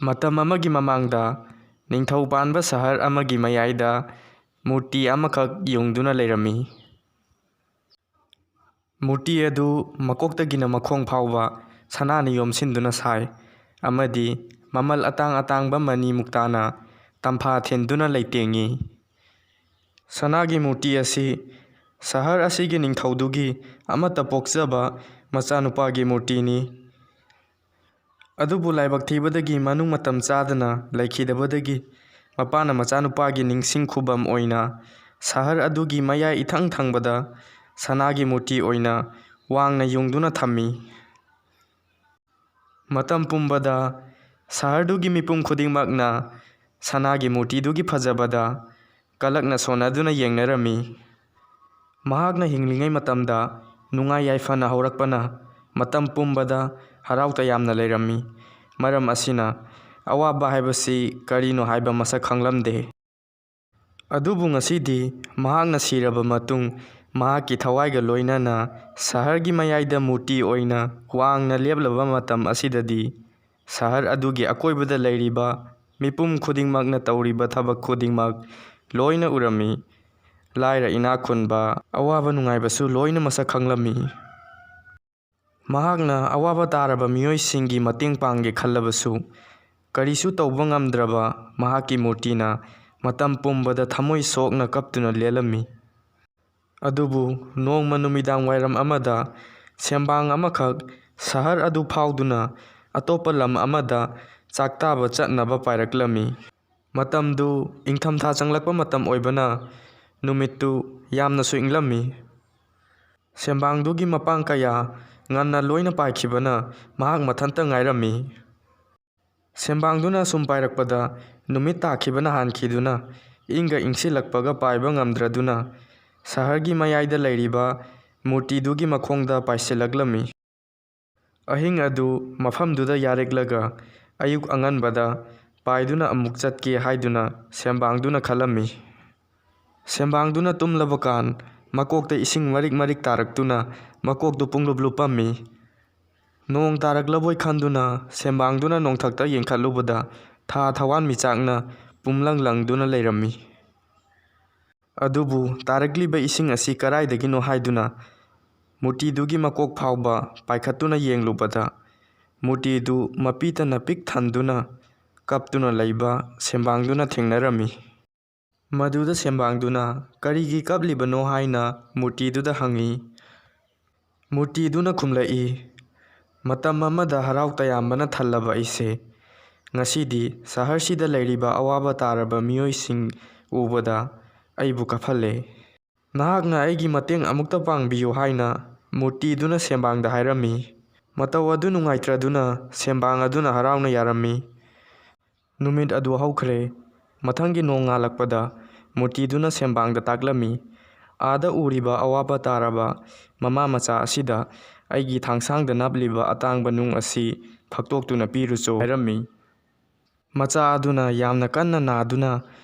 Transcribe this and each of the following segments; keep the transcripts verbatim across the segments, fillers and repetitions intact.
ꯃꯇꯝ ꯑꯃꯒꯤ ꯃꯃꯥꯡꯗ ꯅꯤꯡꯊꯧ ꯄꯥꯟꯕ ꯁꯍꯔ ꯑꯃꯒꯤ ꯃꯌꯥꯏꯗ ꯃꯨꯔꯇꯤ ꯑꯃꯈꯛ ꯌꯨꯡꯗꯨꯅ ꯂꯩꯔꯝꯃꯤ꯫ ꯃꯨꯔꯇꯤ ꯑꯗꯨ ꯃꯀꯣꯛꯇꯒꯤꯅ ꯃꯈꯣꯡ ꯐꯥꯎꯕ ꯁꯅꯥꯅ ꯌꯣꯝꯁꯤꯟꯗꯨꯅ ꯁꯥꯏ ꯑꯃꯗꯤ ꯃꯃꯜ ꯑꯇꯥꯡ ꯑꯇꯥꯡꯕ ꯃꯅꯤ ꯃꯨꯛꯇꯥꯅ ꯇꯝꯐꯥ ꯊꯤꯟꯗꯨꯅ ꯂꯩꯇꯦꯡꯉꯤ꯫ ꯁꯅꯥꯒꯤ ꯃꯨꯔꯇꯤ ꯑꯁꯤ ꯁꯍꯔ ꯑꯁꯤꯒꯤ ꯅꯤꯡꯊꯧꯗꯨꯒꯤ ꯑꯃꯠꯇ ꯄꯣꯛꯆꯕ ꯃꯆꯥꯅꯨꯄꯥꯒꯤ ꯃꯨꯔꯇꯤꯅꯤ꯫ ꯑꯗꯨꯕꯨ ꯂꯥꯏꯕꯛ ꯊꯤꯕꯗꯒꯤ ꯃꯅꯨꯡ ꯃꯇꯝ ꯆꯥꯗꯅ ꯂꯩꯈꯤꯗꯕꯗꯒꯤ ꯃꯄꯥꯅ ꯃꯆꯥꯅꯨꯄꯥꯒꯤ ꯅꯤꯡꯁꯤꯡ ꯈꯨꯕꯝ ꯑꯣꯏꯅ ꯁꯍꯔ ꯑꯗꯨꯒꯤ ꯃꯌꯥꯏ ꯏꯊꯪ ꯊꯪꯕꯗ ꯁꯅꯥꯒꯤ ꯃꯨꯔꯇꯤ ꯑꯣꯏꯅ ꯋꯥꯡꯅ ꯌꯨꯡꯗꯨꯅ ꯊꯝꯃꯤ꯫ ꯃꯇꯝ ꯄꯨꯝꯕꯗ ꯁꯍꯔꯗꯨꯒꯤ ꯃꯤꯄꯨꯝ ꯈꯨꯗꯤꯡꯃꯛꯅ ꯁꯅꯥꯒꯤ ꯃꯨꯔꯇꯤꯗꯨꯒꯤ ꯐꯖꯕꯗ ꯀꯂꯛꯅ ꯁꯣꯟꯅꯗꯨꯅ ꯌꯦꯡꯅꯔꯝꯃꯤ꯫ ꯃꯍꯥꯛꯅ ꯍꯤꯡꯂꯤꯉꯩ ꯃꯇꯝꯗ ꯅꯨꯡꯉꯥꯏ ꯌꯥꯏꯐꯅ ꯍꯧꯔꯛꯄꯅ ꯃꯇꯝ ꯄꯨꯝꯕꯗ ꯍꯔꯥꯎ ꯇꯌꯥꯝꯅ ꯂꯩꯔꯝꯃꯤ꯫ ꯃꯔꯝ ꯑꯁꯤꯅ ꯑꯋꯥꯕ ꯍꯥꯏꯕꯁꯤ ꯀꯔꯤꯅꯣ ꯍꯥꯏꯕ ꯃꯁꯛ ꯈꯪꯂꯝꯗꯦ꯫ ꯑꯗꯨꯕꯨ ꯉꯁꯤꯗꯤ ꯃꯍꯥꯛꯅ ꯁꯤꯔꯕ ꯃꯇꯨꯡ ꯃꯍꯥꯛꯀꯤ ꯊꯋꯥꯏꯒ ꯂꯣꯏꯅꯅ ꯁꯍꯔꯒꯤ ꯃꯌꯥꯏꯗ ꯃꯨꯔꯇꯤ ꯑꯣꯏꯅ ꯋꯥꯡꯅ ꯂꯦꯞꯂꯕ ꯃꯇꯝ ꯑꯁꯤꯗꯗꯤ ꯁꯍꯔ ꯑꯗꯨꯒꯤ ꯑꯀꯣꯏꯕꯗ ꯂꯩꯔꯤꯕ ꯃꯤꯄꯨꯝ ꯈꯨꯗꯤꯡꯃꯛꯅ ꯇꯧꯔꯤꯕ ꯊꯕꯛ ꯈꯨꯗꯤꯡꯃꯛ ꯂꯣꯏꯅ ꯎꯔꯝꯃꯤ꯫ ꯂꯥꯏꯔ ꯏꯅꯥꯛ ꯈꯨꯟꯕ, ꯑꯋꯥꯕ ꯅꯨꯡꯉꯥꯏꯕꯁꯨ ꯂꯣꯏꯅ ꯃꯁꯛ ꯈꯪꯂꯝꯃꯤ꯫ ꯃꯍꯥꯛꯅ ꯑꯋꯥꯕ ꯇꯥꯔꯕ ꯃꯤꯑꯣꯏꯁꯤꯡꯒꯤ ꯃꯇꯦꯡ ꯄꯥꯡꯒꯦ ꯈꯜꯂꯕꯁꯨ ꯀꯔꯤꯁꯨ ꯇꯧꯕ ꯉꯝꯗ꯭ꯔꯕ ꯃꯍꯥꯛꯀꯤ ꯃꯨꯔꯇꯤꯅ ꯃꯇꯝ ꯄꯨꯝꯕꯗ ꯊꯃꯣꯏ ꯁꯣꯛꯅ ꯀꯞꯇꯨꯅ ꯂꯦꯜꯂꯝꯃꯤ꯫ ꯑꯗꯨꯕꯨ ꯅꯣꯡꯃ ꯅꯨꯃꯤꯗꯥꯡ ꯋꯥꯏꯔꯝ ꯑꯃꯗ ꯁꯦꯝꯕꯥꯡ ꯑꯃꯈꯛ ꯁꯍꯔ ꯑꯗꯨ ꯐꯥꯎꯗꯨꯅ ꯑꯇꯣꯞꯄ ꯂꯝ ꯑꯃꯗ ꯆꯥꯛꯇꯥꯕ ꯆꯠꯅꯕ ꯄꯥꯏꯔꯛꯂꯝꯃꯤ꯫ ꯃꯇꯝꯗꯨ ꯏꯪꯊꯝꯊꯥ ꯆꯪꯂꯛꯄ ꯃꯇꯝ ꯑꯣꯏꯕꯅ ꯅꯨꯃꯤꯠꯇꯨ ꯌꯥꯝꯅꯁꯨ ꯏꯪꯂꯝꯃꯤ꯫ ꯁꯦꯝꯕꯥꯡꯗꯨꯒꯤ ꯃꯄꯥꯡ ꯀꯌꯥ ꯉꯟꯅ ꯂꯣꯏꯅ ꯄꯥꯏꯈꯤꯕꯅ ꯃꯍꯥꯛ ꯃꯊꯟꯇ ꯉꯥꯏꯔꯝꯃꯤ꯫ ꯁꯦꯝꯕꯥꯡꯗꯨꯅ ꯁꯨꯝ ꯄꯥꯏꯔꯛꯄꯗ ꯅꯨꯃꯤꯠ ꯇꯥꯈꯤꯕꯅ ꯍꯥꯟꯈꯤꯗꯨꯅ ꯏꯪꯒ ꯏꯪꯁꯤꯜꯂꯛꯄꯒ ꯄꯥꯏꯕ ꯉꯝꯗ꯭ꯔꯗꯨꯅ ꯁꯍꯔꯒꯤ ꯃꯌꯥꯏꯗ ꯂꯩꯔꯤꯕ ꯃꯨꯔꯇꯤꯗꯨꯒꯤ ꯃꯈꯣꯡꯗ ꯄꯥꯏꯁꯤꯜꯂꯛꯂꯝꯃꯤ꯫ ꯑꯍꯤꯡ ꯑꯗꯨ ꯃꯐꯝꯗꯨꯗ ꯌꯥꯔꯦꯛꯂꯒ ꯑꯌꯨꯛ ꯑꯉꯟꯕꯗ ꯄꯥꯏꯗꯨꯅ ꯑꯃꯨꯛ ꯆꯠꯀꯦ ꯍꯥꯏꯗꯨꯅ ꯁꯦꯝꯕꯥꯡꯗꯨꯅ ꯈꯜꯂꯝꯃꯤ꯫ ꯁꯦꯝꯕꯥꯡꯗꯨꯅ ꯇꯨꯝꯂꯕ ꯀꯥꯟ ꯃꯀꯣꯛꯇ ꯏꯁꯤꯡ ꯃꯔꯤꯛ ꯃꯔꯤꯛ ꯇꯥꯔꯛꯇꯨꯅ ꯃꯀꯣꯛꯇꯨ ꯄꯨꯡꯂꯨꯞ ꯂꯨꯞꯄꯝꯃꯤ꯫ ꯅꯣꯡ ꯇꯥꯔꯛꯂꯕꯣꯏ ꯈꯟꯗꯨꯅ ꯁꯦꯝꯕꯥꯡꯗꯨꯅ ꯅꯣꯡꯊꯛꯇ ꯌꯦꯡꯈꯠꯂꯨꯕꯗ ꯊꯥ ꯊꯋꯥꯟꯃꯤꯆꯥꯛꯅ ꯄꯨꯝꯂꯪ ꯂꯪꯗꯨꯅ ꯂꯩꯔꯝꯃꯤ꯫ ꯑꯗꯨꯕꯨ ꯇꯥꯔꯛꯂꯤꯕ ꯏꯁꯤꯡ ꯑꯁꯤ ꯀꯗꯥꯏꯗꯒꯤꯅꯣ ꯍꯥꯏꯗꯨꯅ ꯃꯨꯔꯇꯤꯗꯨꯒꯤ ꯃꯀꯣꯛ ꯐꯥꯎꯕ ꯄꯥꯏꯈꯠꯇꯨꯅ ꯌꯦꯡꯂꯨꯕꯗ ꯃꯨꯔꯇꯤꯗꯨ ꯃꯄꯤ ꯇꯅ ꯄꯤꯛ ꯊꯟꯗꯨꯅ ꯀꯞꯇꯨꯅ ꯂꯩꯕ ꯁꯦꯝꯕꯥꯡꯗꯨꯅ ꯊꯦꯡꯅꯔꯝꯃꯤ꯫ ꯃꯗꯨꯗ ꯁꯦꯝꯕꯥꯡꯗꯨꯅ ꯀꯔꯤꯒꯤ ꯀꯞꯂꯤꯕꯅꯣ ꯍꯥꯏꯅ ꯃꯨꯔꯇꯤꯗꯨꯗ ꯍꯪꯉꯤ꯫ ꯃꯨꯔꯇꯤꯗꯨꯅ ꯈꯨꯝꯂꯛꯏ, "ꯃꯇꯝ ꯑꯃꯗ ꯍꯔꯥꯎ ꯇꯌꯥꯝꯕꯅ ꯊꯜꯂꯕ ꯑꯩꯁꯦ ꯉꯁꯤꯗꯤ ꯁꯍꯔꯁꯤꯗ ꯂꯩꯔꯤꯕ ꯑꯋꯥꯕ ꯇꯥꯔꯕ ꯃꯤꯑꯣꯏꯁꯤꯡ ꯎꯕꯗ ꯑꯩꯕꯨ ꯀꯞꯍꯜꯂꯦ꯫ ꯅꯍꯥꯛꯅ ꯑꯩꯒꯤ ꯃꯇꯦꯡ ꯑꯃꯨꯛꯇ ꯄꯥꯡꯕꯤꯌꯨ" ꯍꯥꯏꯅ ꯃꯨꯔꯇꯤꯗꯨꯅ ꯁꯦꯝꯕꯥꯡꯗ ꯍꯥꯏꯔꯝꯃꯤ꯫ ꯃꯇꯧ ꯑꯗꯨ ꯅꯨꯡꯉꯥꯏꯇ꯭ꯔꯗꯨꯅ ꯁꯦꯝꯕꯥꯡ ꯑꯗꯨꯅ ꯍꯔꯥꯎꯅ ꯌꯥꯔꯝꯃꯤ꯫ ꯅꯨꯃꯤꯠ ꯑꯗꯨ ꯍꯧꯈ꯭ꯔꯦ꯫ ꯃꯊꯪꯒꯤ ꯅꯣꯡ ꯉꯥꯜꯂꯛꯄꯗ ꯃꯨꯔꯇꯤꯗꯨꯅ ꯁꯦꯝꯕꯥꯡꯗ ꯇꯥꯛꯂꯝꯃꯤ, "ꯑꯥꯗ ꯎꯔꯤꯕ ꯑꯋꯥꯕ ꯇꯥꯔꯕ ꯃꯃꯥ ꯃꯆꯥ ꯑꯁꯤꯗ ꯑꯩꯒꯤ ꯊꯥꯡꯁꯥꯡꯗ ꯅꯞꯂꯤꯕ ꯑꯇꯥꯡꯕ ꯅꯨꯡ ꯑꯁꯤ ꯐꯛꯇꯣꯛꯇꯨꯅ ꯄꯤꯔꯨꯆꯣ" ꯍꯥꯏꯔꯝꯃꯤ꯫ ꯃꯆꯥ ꯑꯗꯨꯅ ꯌꯥꯝꯅ ꯀꯟꯅ ꯅꯥꯗꯨꯅ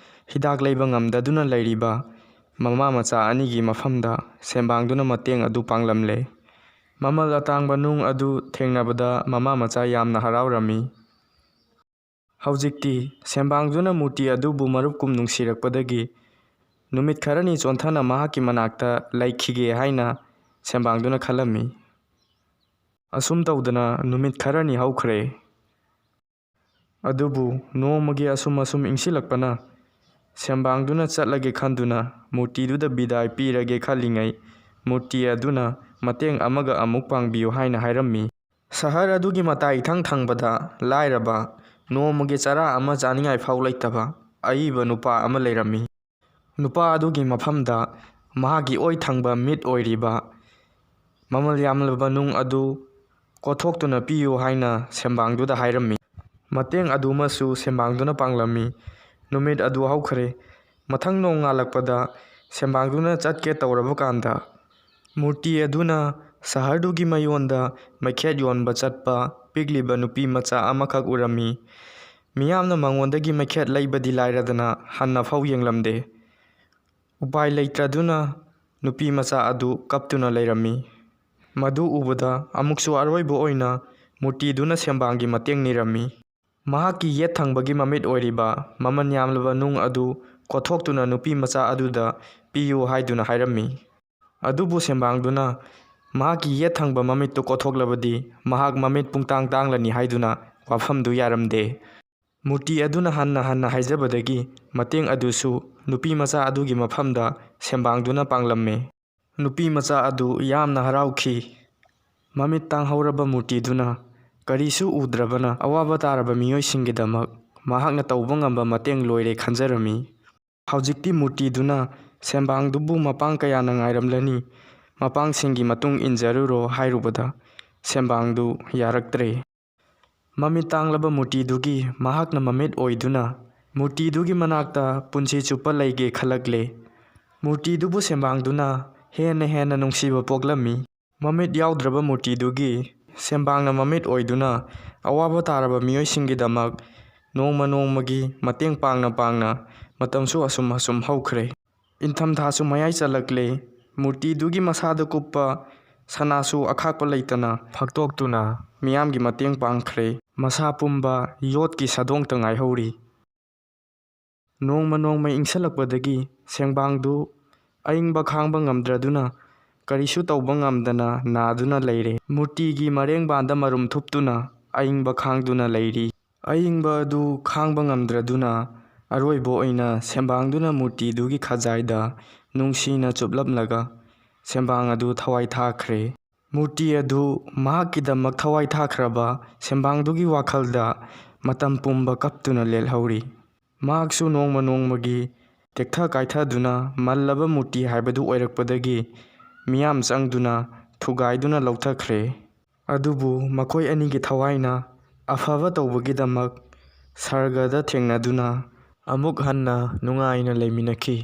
ꯍꯤꯗꯥꯛ ꯂꯩꯕ ꯉꯝꯗꯗꯨꯅ ꯂꯩꯔꯤꯕ ꯃꯃꯥ ꯃꯆꯥ ꯑꯅꯤꯒꯤ ꯃꯐꯝꯗ ꯁꯦꯝꯕꯥꯡꯗꯨꯅ ꯃꯇꯦꯡ ꯑꯗꯨ ꯄꯥꯡꯂꯝꯂꯦ꯫ ꯃꯃꯜ ꯑꯇꯥꯡꯕ ꯅꯨꯡ ꯑꯗꯨ ꯊꯦꯡꯅꯕꯗ ꯃꯃꯥ ꯃꯆꯥ ꯌꯥꯝꯅ ꯍꯔꯥꯎꯔꯝꯃꯤ꯫ ꯍꯧꯖꯤꯛꯇꯤ ꯁꯦꯝꯕꯥꯡꯗꯨꯅ ꯃꯨꯔꯇꯤ ꯑꯗꯨꯕꯨ ꯃꯔꯨꯞꯀꯨꯝ ꯅꯨꯡꯁꯤꯔꯛꯄꯗꯒꯤ ꯅꯨꯃꯤꯠ ꯈꯔꯅꯤ ꯆꯣꯟꯊꯅ ꯃꯍꯥꯛꯀꯤ ꯃꯅꯥꯛꯇ ꯂꯩꯈꯤꯒꯦ ꯍꯥꯏꯅ ꯁꯦꯝꯕꯥꯡꯗꯨꯅ ꯈꯜꯂꯝꯃꯤ꯫ ꯑꯁꯨꯝ ꯇꯧꯗꯅ ꯅꯨꯃꯤꯠ ꯈꯔꯅꯤ ꯍꯧꯈ꯭ꯔꯦ꯫ ꯑꯗꯨꯕꯨ ꯅꯣꯡꯃꯒꯤ ꯑꯁꯨꯝ ꯑꯁꯨꯝ ꯏꯪꯁꯤꯜꯂꯛꯄꯅ ꯁꯦꯝꯕꯥꯡꯗꯨꯅ ꯆꯠꯂꯒꯦ ꯈꯟꯗꯨꯅ ꯃꯨꯔꯇꯤꯗꯨꯗ ꯕꯤꯗꯥꯏ ꯄꯤꯔꯒꯦ ꯈꯜꯂꯤꯉꯩ ꯃꯨꯔꯇꯤ ꯑꯗꯨꯅ ꯃꯇꯦꯡ ꯑꯃꯒ ꯑꯃꯨꯛ ꯄꯥꯡꯕꯤꯌꯨ ꯍꯥꯏꯅ ꯍꯥꯏꯔꯝꯃꯤ꯫ ꯁꯍꯔ ꯑꯗꯨꯒꯤ ꯃꯇꯥꯏ ꯏꯊꯪ ꯊꯪꯕꯗ ꯂꯥꯏꯔꯕ ꯅꯣꯡꯃꯒꯤ ꯆꯔꯥ ꯑꯃ ꯆꯥꯅꯤꯡꯉꯥꯏ ꯐꯥꯎ ꯂꯩꯇꯕ ꯑꯏꯕ ꯅꯨꯄꯥ ꯑꯃ ꯂꯩꯔꯝꯃꯤ꯫ ꯅꯨꯄꯥ ꯑꯗꯨꯒꯤ ꯃꯐꯝꯗ ꯃꯍꯥꯛꯀꯤ ꯑꯣꯏ ꯊꯪꯕ ꯃꯤꯠ ꯑꯣꯏꯔꯤꯕ ꯃꯃꯜ ꯌꯥꯝꯂꯕ ꯅꯨꯡ ꯑꯗꯨ ꯀꯣꯊꯣꯛꯇꯨꯅ ꯄꯤꯌꯨ ꯍꯥꯏꯅ ꯁꯦꯝꯕꯥꯡꯗꯨꯗ ꯍꯥꯏꯔꯝꯃꯤ꯫ ꯃꯇꯦꯡ ꯑꯗꯨꯃꯁꯨ ꯁꯦꯝꯕꯥꯡꯗꯨꯅ ꯄꯥꯡꯂꯝꯃꯤ꯫ ꯅꯨꯃꯤꯠ ꯑꯗꯨ ꯍꯧꯈ꯭ꯔꯦ꯫ ꯃꯊꯪ ꯅꯣꯡ ꯉꯥꯜꯂꯛꯄꯗ ꯁꯦꯝꯕꯥꯡꯗꯨꯅ ꯆꯠꯀꯦ ꯇꯧꯔꯕ ꯀꯥꯟꯗ ꯃꯨꯔꯇꯤ ꯑꯗꯨꯅ ꯁꯍꯔꯗꯨꯒꯤ ꯃꯌꯣꯟꯗ ꯃꯩꯈꯦꯠ ꯌꯣꯟꯕ ꯆꯠꯄ ꯄꯤꯛꯂꯤꯕ ꯅꯨꯄꯤ ꯃꯆꯥ ꯑꯃꯈꯛ ꯎꯔꯝꯃꯤ꯫ ꯃꯤꯌꯥꯝꯅ ꯃꯉꯣꯟꯗꯒꯤ ꯃꯩꯈꯦꯠ ꯂꯩꯕꯗꯤ ꯂꯥꯏꯔꯗꯅ ꯍꯟꯅ ꯐꯥꯎ ꯌꯦꯡꯂꯝꯗꯦ꯫ ꯎꯄꯥꯏ ꯂꯩꯇ꯭ꯔꯗꯨꯅ ꯅꯨꯄꯤ ꯃꯆꯥ ꯑꯗꯨ ꯀꯞꯇꯨꯅ ꯂꯩꯔꯝꯃꯤ꯫ ꯃꯗꯨ ꯎꯕꯗ ꯑꯃꯨꯛꯁꯨ ꯑꯔꯣꯏꯕ ꯑꯣꯏꯅ ꯃꯨꯔꯇꯤꯗꯨꯅ ꯁꯦꯝꯕꯥꯡꯒꯤ ꯃꯇꯦꯡ ꯅꯤꯔꯝꯃꯤ꯫ ꯃꯍꯥꯛꯀꯤ ꯌꯦꯠ ꯊꯪꯕꯒꯤ ꯃꯃꯤꯠ ꯑꯣꯏꯔꯤꯕ ꯃꯃꯜ ꯌꯥꯝꯂꯕ ꯅꯨꯡ ꯑꯗꯨ ꯀꯣꯠꯊꯣꯛꯇꯨꯅ ꯅꯨꯄꯤ ꯃꯆꯥ ꯑꯗꯨꯗ ꯄꯤꯌꯨ ꯍꯥꯏꯗꯨꯅ ꯍꯥꯏꯔꯝꯃꯤ꯫ ꯑꯗꯨꯕꯨ ꯁꯦꯝꯕꯥꯡꯗꯨꯅ ꯃꯍꯥꯛꯀꯤ ꯌꯦꯠ ꯊꯪꯕ ꯃꯃꯤꯠꯇꯨ ꯀꯣꯠꯊꯣꯛꯂꯕꯗꯤ ꯃꯍꯥꯛ ꯃꯃꯤꯠ ꯄꯨꯡꯇꯥꯡ ꯇꯥꯡꯂꯅꯤ ꯍꯥꯏꯗꯨꯅ ꯋꯥꯐꯝꯗꯨ ꯌꯥꯔꯝꯗꯦ꯫ ꯃꯨꯔꯇꯤ ꯑꯗꯨꯅ ꯍꯟꯅ ꯍꯟꯅ ꯍꯥꯏꯖꯕꯗꯒꯤ ꯃꯇꯦꯡ ꯑꯗꯨꯁꯨ ꯅꯨꯄꯤ ꯃꯆꯥ ꯑꯗꯨꯒꯤ ꯃꯐꯝꯗ ꯁꯦꯝꯕꯥꯡꯗꯨꯅ ꯄꯥꯡꯂꯝꯃꯤ꯫ ꯅꯨꯄꯤ ꯃꯆꯥ ꯑꯗꯨ ꯌꯥꯝꯅ ꯍꯔꯥꯎꯈꯤ꯫ ꯃꯃꯤꯠ ꯇꯥꯡꯍꯧꯔꯕ ꯃꯨꯔꯇꯤꯗꯨꯅ ꯀꯔꯤꯁꯨ ꯎꯗ꯭ꯔꯕꯅ ꯑꯋꯥꯕ ꯇꯥꯔꯕ ꯃꯤꯑꯣꯏꯁꯤꯡꯒꯤꯗꯃꯛ ꯃꯍꯥꯛꯅ ꯇꯧꯕ ꯉꯝꯕ ꯃꯇꯦꯡ ꯂꯣꯏꯔꯦ ꯈꯟꯖꯔꯝꯃꯤ꯫ ꯍꯧꯖꯤꯛꯇꯤ ꯃꯨꯔꯇꯤꯗꯨꯅ ꯁꯦꯝꯕꯥꯡꯗꯨꯕꯨ ꯃꯄꯥꯡ ꯀꯌꯥꯅ ꯉꯥꯏꯔꯝꯂꯅꯤ, ꯃꯄꯥꯡꯁꯤꯡꯒꯤ ꯃꯇꯨꯡ ꯏꯟꯖꯔꯨꯔꯣ ꯍꯥꯏꯔꯨꯕꯗ ꯁꯦꯝꯕꯥꯡꯗꯨ ꯌꯥꯔꯛꯇ꯭ꯔꯦ꯫ ꯃꯃꯤꯠ ꯇꯥꯡꯂꯕ ꯃꯨꯔꯇꯤꯗꯨꯒꯤ ꯃꯍꯥꯛꯅ ꯃꯃꯤꯠ ꯑꯣꯏꯗꯨꯅ ꯃꯨꯔꯇꯤꯗꯨꯒꯤ ꯃꯅꯥꯛꯇ ꯄꯨꯟꯁꯤ ꯆꯨꯞꯄ ꯂꯩꯒꯦ ꯈꯜꯂꯛꯂꯦ꯫ ꯃꯨꯔꯇꯤꯗꯨꯕꯨ ꯁꯦꯝꯕꯥꯡꯗꯨꯅ ꯍꯦꯟꯅ ꯍꯦꯟꯅ ꯅꯨꯡꯁꯤꯕ ꯄꯣꯛꯂꯝꯃꯤ꯫ ꯃꯃꯤꯠ ꯌꯥꯎꯗ꯭ꯔꯕ ꯃꯨꯔꯇꯤꯗꯨꯒꯤ ꯁꯦꯝꯕꯥꯡꯅ ꯃꯃꯤꯠ ꯑꯣꯏꯗꯨꯅ ꯑꯋꯥꯕ ꯇꯥꯔꯕ ꯃꯤꯑꯣꯏꯁꯤꯡꯒꯤꯗꯃꯛ ꯅꯣꯡꯃ ꯅꯣꯡꯃꯒꯤ ꯃꯇꯦꯡ ꯄꯥꯡꯅ ꯄꯥꯡꯅ ꯃꯇꯝꯁꯨ ꯑꯁꯨꯝ ꯑꯁꯨꯝ ꯍꯧꯈ꯭ꯔꯦ꯫ ꯏꯪꯊꯝꯊꯥꯁꯨ ꯃꯌꯥꯏ ꯆꯜꯂꯛꯂꯦ꯫ ꯃꯨꯔꯇꯤꯗꯨꯒꯤ ꯃꯁꯥꯗ ꯀꯨꯞꯄ ꯁꯅꯥꯁꯨ ꯑꯈꯥꯛꯄ ꯂꯩꯇꯅ ꯐꯛꯇꯣꯛꯇꯨꯅ ꯃꯤꯌꯥꯝꯒꯤ ꯃꯇꯦꯡ ꯄꯥꯡꯈ꯭ꯔꯦ꯫ ꯃꯁꯥ ꯄꯨꯝꯕ ꯌꯣꯠꯀꯤ ꯁꯥꯗꯣꯡꯇ ꯉꯥꯏꯍꯧꯔꯤ꯫ ꯅꯣꯡꯃ ꯅꯣꯡꯃ ꯏꯪꯁꯜꯂꯛꯄꯗꯒꯤ ꯁꯦꯝꯕꯥꯡꯗꯨ ꯑꯏꯪꯕ ꯈꯥꯡꯕ ꯉꯝꯗ꯭ꯔꯗꯨꯅ ꯀꯔꯤꯁꯨ ꯇꯧꯕ ꯉꯝꯗꯅ ꯅꯥꯗꯨꯅ ꯂꯩꯔꯦ꯫ ꯃꯨꯔꯇꯤꯒꯤ ꯃꯔꯦꯡꯕꯥꯟꯗ ꯃꯔꯨꯝ ꯊꯨꯞꯇꯨꯅ ꯑꯏꯪꯕ ꯈꯥꯡꯗꯨꯅ ꯂꯩꯔꯤ꯫ ꯑꯏꯪꯕ ꯑꯗꯨ ꯈꯥꯡꯕ ꯉꯝꯗ꯭ꯔꯗꯨꯅ ꯑꯔꯣꯏꯕ ꯑꯣꯏꯅ ꯁꯦꯝꯕꯥꯡꯗꯨꯅ ꯃꯨꯔꯇꯤꯗꯨꯒꯤ ꯈꯖꯥꯏꯗ ꯅꯨꯡꯁꯤꯅ ꯆꯨꯞꯂꯝꯂꯒ ꯁꯦꯝꯕꯥꯡ ꯑꯗꯨ ꯊꯋꯥꯏ ꯊꯥꯈ꯭ꯔꯦ꯫ ꯃꯨꯔꯇꯤ ꯑꯗꯨ ꯃꯍꯥꯛꯀꯤꯗꯃꯛ ꯊꯋꯥꯏ ꯊꯥꯈ꯭ꯔꯕ ꯁꯦꯝꯕꯥꯡꯗꯨꯒꯤ ꯋꯥꯈꯜꯗ ꯃꯇꯝ ꯄꯨꯝꯕ ꯀꯞꯇꯨꯅ ꯂꯦꯜꯍꯧꯔꯤ꯫ ꯃꯍꯥꯛꯁꯨ ꯅꯣꯡꯃ ꯅꯣꯡꯃꯒꯤ ꯇꯦꯛꯊ ꯀꯥꯏꯊꯗꯨꯅ ꯃꯜꯂꯕ ꯃꯨꯔꯇꯤ ꯍꯥꯏꯕꯗꯨ ꯑꯣꯏꯔꯛꯄꯗꯒꯤ ꯃꯤꯌꯥꯝ ꯆꯪꯗꯨꯅ ꯊꯨꯒꯥꯏꯗꯨꯅ ꯂꯧꯊꯈ꯭ꯔꯦ꯫ ꯑꯗꯨꯕꯨ ꯃꯈꯣꯏ ꯑꯅꯤꯒꯤ ꯊꯋꯥꯏꯅ ꯑꯐꯕ ꯇꯧꯕꯒꯤꯗꯃꯛ ꯁꯔꯒꯗ ꯊꯦꯡꯅꯗꯨꯅ ꯑꯃꯨꯛ ꯍꯟꯅ ꯅꯨꯡꯉꯥꯏꯅ ꯂꯩꯃꯤꯟꯅꯈꯤ꯫